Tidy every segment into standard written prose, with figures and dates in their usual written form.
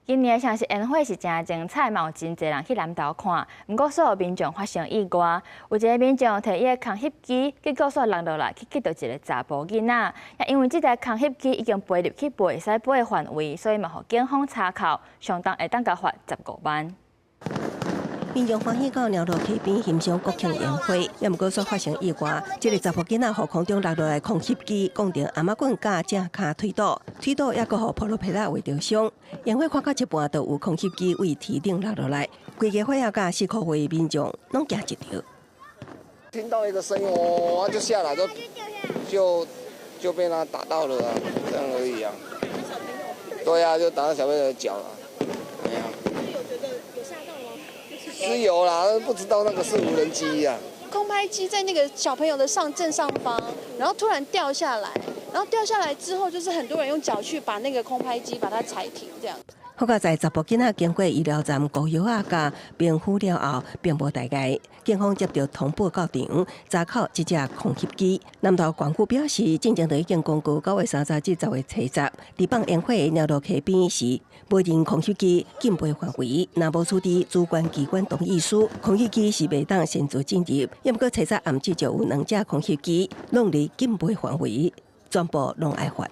今年像是煙火是誠精彩，嘛有真濟人去南投看。毋過煞有民眾發生意外，有一个民眾提伊的空翕機，結果煞落落來去擊著一个查埔囡仔。因為這台空翕機已經飛入去袂使飛的範圍，所以嘛予警方查扣，相當會當共罰15萬。民眾歡喜到鳥路溪邊欣賞國慶煙火，也毋過煞發生意外。這个查埔囡仔予空中落落來空翕機，摃著頷仔棍佮正跤推倒，推倒猶閣予破落皮仔劃著傷。煙火看到一半，就有空翕機對天頂落落來，規家伙仔佮四箍歲民眾攏驚一跳。聽到一個聲音，哇！就下來就被他打到了啊，這樣而已啊。對啊，就打到小朋友的腳了。對啊。有覺得有嚇到嗎？是有啦，不知道那個是無人機呀。空拍機在那個小朋友的正上方，然後突然掉下來，然後掉下來之後，就是很多人用腳去把那個空拍機把它踩停，這樣。好佳哉查埔囡仔經過醫療站敷藥仔佮冰敷了後，並無大礙。警方接著通報到場，查扣這隻空翕機。南投縣府表示，進前就已經公告9月30至10月70，佇放煙火的鳥路溪邊時，無人空翕機禁飛範圍，若無取得主管機關同意書，空翕機是袂當擅自進入。毋過初十暗至少有兩隻空翕機攏佇禁飛範圍，全部攏愛罰。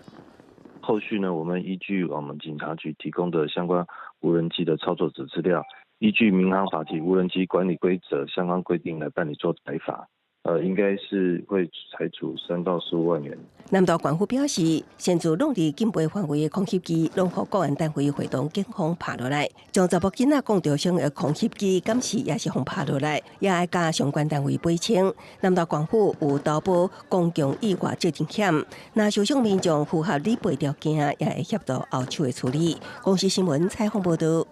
後續呢，我們依據我們警察局提供的相關無人機的操作者資料，依據民航法及無人機管理規則相關規定來辦理做裁罰。應該是會裁處3到15萬元。南投縣府表示，擅自攏佇禁飛範圍的空翕機，攏予國安單位會同警方拍落來，將查埔囡仔摃著傷的空翕機，敢是也是予拍落來，也愛佮相關單位賠清。南投縣府有投保公共意外責任險，若受傷民眾符合理賠條件，也會協助後手的處理。公視新聞採訪報導。